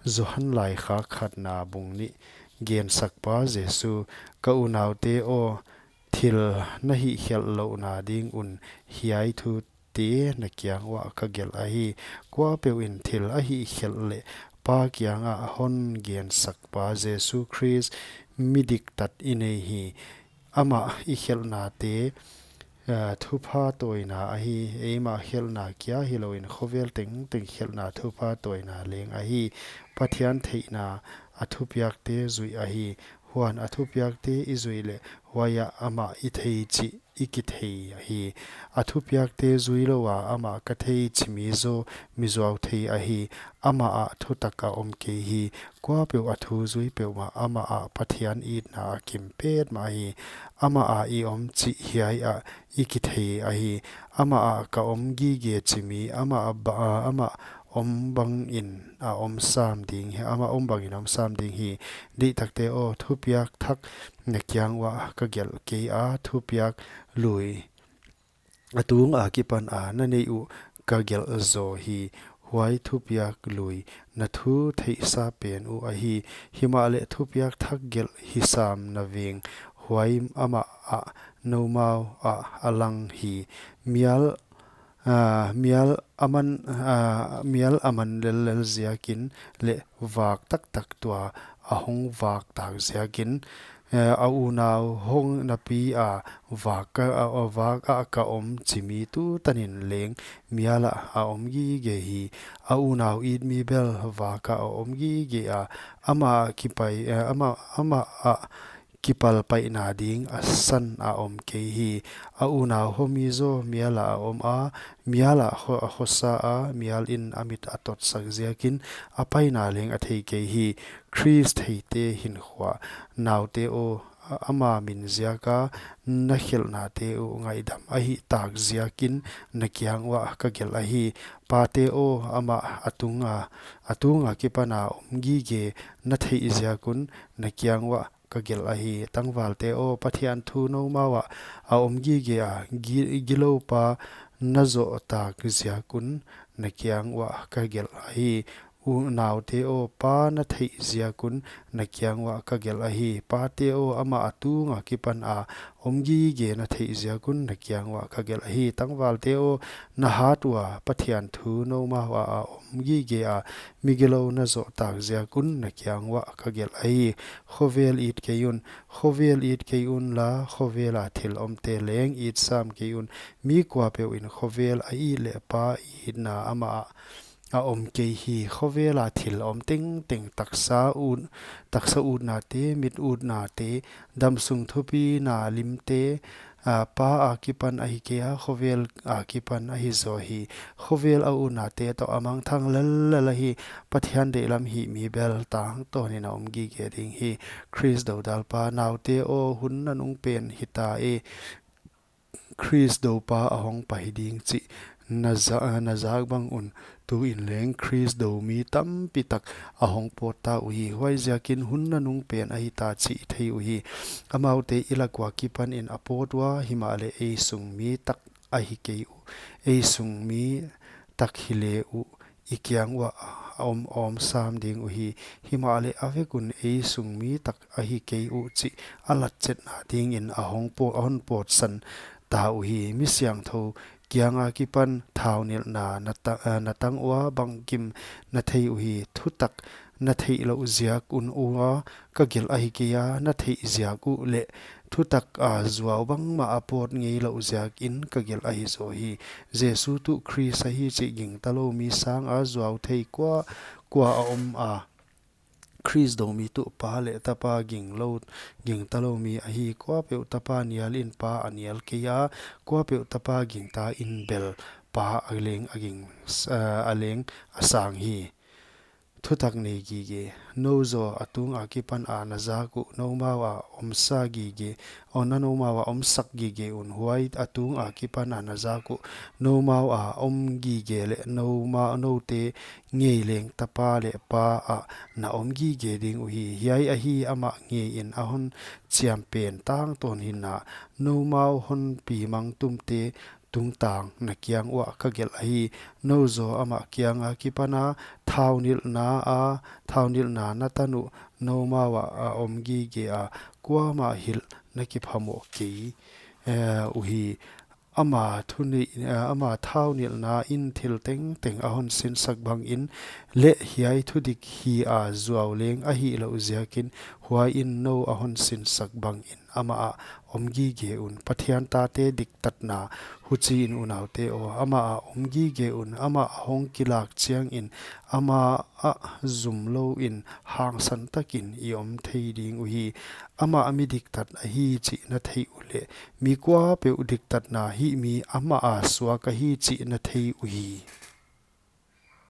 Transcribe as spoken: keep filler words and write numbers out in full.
Johan laikhak khatna bung nih. Gensakpa Jesu, ka unaute aw, thil na hihkhelh louhna ding un hiai thute na kiang uah ka gelh ahi. Kuapeuh in thil a hihkhelh leh Pa kiangah hon gensakpa Jesu Khrist midiktat i nei hi. Amah i khelhnate, eh, thupha tawina ahi. Eimah khelhna kia hilouin khovel tengteng khelhna thupha tawina leng ahi. Pathian theihna a thupiakte zuih ahi. Huan a thupiakte i zuih leh huaiah amah i thei chih i kithei ahi. A thupiakte zui lou a amah ka thei chih mi zaw mi zuau thei ahi. Amah ah thutak a om kei hi. Kuapeuh a thu zui peuhmah amah ah Pathian itna a kim petmah hi. Amah ah i om chih hiai ah i kithei ahi. Amah ah ka om gige chih mi amah ah ba, amah om bangin a om sam ding hi, amah om bangin a om sam ding hi. Deihtakte aw, thupiak thak na kiang uah ka gelh kei a, thupiak lui a tung akipan a na neih uh ka gelh zaw hi. Huai thupiak lui na thu theihsa pen uh ahi. Himahleh thupiak thak gelh hi sam na veng, huai amah ah noumau ah a lang hi. Mial, ah, mial a man, ah, mial a man lellel ziakin leh vak taktak tua a hong vak tak ziakin, eh, a unau hong napi a vak ka, a, a vak ah ka om chih mi tutanin leng mial ah a om gige hi. A unau it mi bel vak ah a om gige a, amah kipai, eh, amah, amah ah kipalpaihna ding a san a om kei hi. A unau hoh mi zaw mial ah a om a, mial ah ho-, a hosa a, mial in a mit a totsak ziakin a paina leng a thei kei hi. Khrist theite hinkhua, naute aw, a, ama min ziak a na khelhnate uh ngaihdam ahih tak ziakin na kiang uah ka gelh ahi. Pate aw, amah a tung a, a tung akipan a om gige na theih ziak un na kiang uah ka gelh ahi. Tangvalte aw, Pathian thu noumau ah a om gige a, gi-, giloupa na zoh tak ziak un na kiang uah ka gelh ahi. Unaute aw, Pa na theih ziak un na kiang uah ka gelh ahi. Pate aw, amah a tung akipan a om gige na theih ziak un na kiang uah ka gelh ahi. Tangvalte aw, na hat ua, Pathian thu noumau ah a om gige a, mi gilou na zoh tak ziak un na kiang uah ka gelh ahi. Khovel it kei un, khovel it kei unla, khovel a thil omte leng it sam kei un. Mi kuapeuh in khovel a it leh Pa itna amah ah a om kei hi. Khovel a thil om tengteng, taksa ut, taksa utnate, mit utnate, damsung thupina limte, a, Pa akipan ahi kei a, khovel akipan ahi zaw hi. Khovel a utnate toh a mangthang lellel ahi. Pathian deihlam hih mi bel tangtawnin a om gige ding hi. Khrist dodalpa, naute aw, hun nanung pen hita e. Khrist dopa a hong pai ding chih na za-, na zak bang un, tuin leng Khrist do mi tampi tak a hong pawt ta uhi. Huaiziakin hun nanung pen ahi ta chih i thei uhi. Amaute i lak ua kipan in a pawt ua, himahleh ei sung mi tak ahi kei uh. Ei sung mi tak hi le uh, i kiang uah a om, a om sam ding uhi. Himahleh a vek un ei sung mi tak ahi kei uh chih a latchetna dingin a hong paw-, a hon pawtsan ta uhi. Mi siangthou kiang akipan thaunilhna na ta-, eh, na tang ua, bangkim na thei uhi. Thutak na theih louh ziak un ua ka gelh ahi kei a, na theih ziak uh leh thutak a zuau bangmah a pawt ngei louh ziakin ka gelh ahi zaw hi. Jesu tuh Khrist ahi chih gingta lou mi sang a zuau thei kua, kua a om a. Khrist do mi tuh Pa leh Tapa ging lou, gingta lou mi ahi. Kuapeuh Tapa nial in Pa a nial kei a, kuapeuh Tapa gingta in bel Pa a leng a ging, eh, a leng a sang hi. Thutak nei gige. Nou zaw a tung akipan a na zak uh noumau a omsa gige, aw, na noumau a omsak gige un. Huai a tung akipan a na zak uh noumau a om gige leh noumau, noute ngei leng Tapa leh Pa ah na om gige ding uhi. Hiai ahi amah ngei in a hon chiam pen tangtawn hinna. Noumau hon pi mang tumte tungtang na kiang uah ka gelh ahi. Nou zaw amah kiang akipana thaunilhna a, thaunilhna na tan uh noumau ah a om gige a, kuamah hilh na kiphamoh kei, eh, uhi. Ama thu ni, eh, ama thaunilhna in thil tengteng a hon sinsak bangin, leh hiai thudik hi a zuau leng ahih louh ziakin, huai in nou a hon sinsak bangin amah ah om gige un. Pathian tate diktatna huchiin unaute aw, amah ah om gige un. Amah a hong kilak chiangin amah ah zumlouin hangsan takin i om thei ding uhi. Amah mi diktat ahi chih na theih uleh, mi kuapeuh diktatna hihmi amah a suak ahi chih na thei uhi.